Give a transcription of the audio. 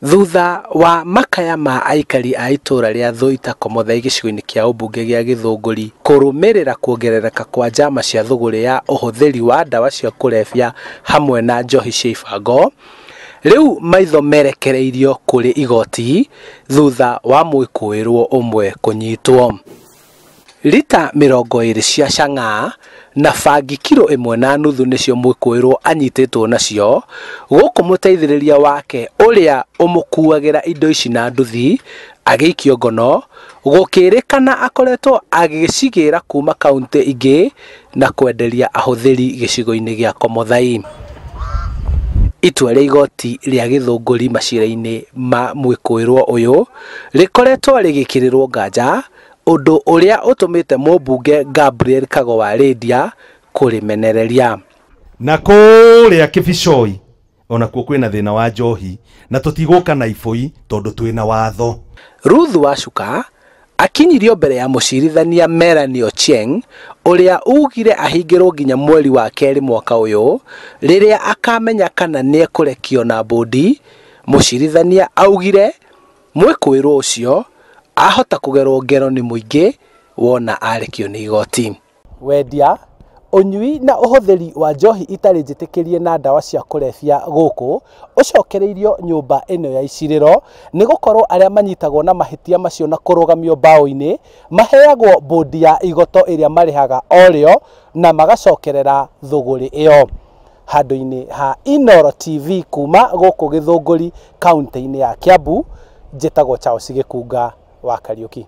Thutha wa makaya ma aikari a itũra rĩa Thũita Komothai gĩcigo-inĩ kĩa ũmbunge gĩa Gĩthũngũri kũrũmĩrĩra kuongerereka kwa njama cia thũgũrĩ ya ũhũthĩri wa ndawa cia kũrebia hamwe na njohi cia ibango, rĩu maitho merekereirio kũrĩ igoti thutha wa mwĩkũĩrwo ũmwe kũnyitwo. Rita 20 cia chang'aa na bangi kiro 1.5 nĩcio mwĩkũĩrwo anyitĩtwo nacio, gũkũ mũteithĩrĩria wake ũrĩa ũmũkuagĩra indo ici na nduthi agĩikio ngono, gũkĩrĩkana akoretwo agĩcigĩra kuma kaunti ingĩ na kwenderia ahũthĩri gĩcigo-inĩ gĩa Komothai. Itua rĩa igoti rĩa Gĩthũngũri macira-inĩ ma mwĩkũĩrwo ũyũ rĩkoretwo rĩgĩkĩrĩrwo nganja, ũndũ ũrĩa ũtũmĩte mũmbunge Gabriel Kago wa Rĩndia kũrĩmenereria. Na kũrĩa Kĩbicoi onakuo kwĩna thĩna wa njohi na tũtigũka na ibũi tondũ twĩna watho. Ruth Wacuka akinyirio mbere ya mũcirithania Melanie Ochieng ũrĩa ugire ahingĩrwo nginya mweri wa 2 mwaka ũyũ rĩrĩa akamenya kana nĩekũrekio na mbũndi. Mũcirithania augire mwĩkũĩrwo ũcio ahota kũgerwo ngero nĩ mũingĩ wona arekio nĩ igoti. Wendia, ũnyui na ũhũthĩri wa njohi itarĩ njĩtĩkĩrie na ndawa cia kũrebia gũkũ ũcokereirio nyũmba ĩno ya icirĩro nĩ gũkorwo arĩa manyitagwo na mahĩtia macio na kũrũgamio mbaũ-inĩ maheagwo mbũndi ya igoto ĩrĩa marĩhaga o rĩo na magacokerera thũgũrĩ ĩyo. Handũ-inĩ ha Inooro TV kuma gũkũ Gĩthũngũri kaunti-inĩ ya Kiambu, njĩtagwo Charles Gĩkunga wa Kariũki.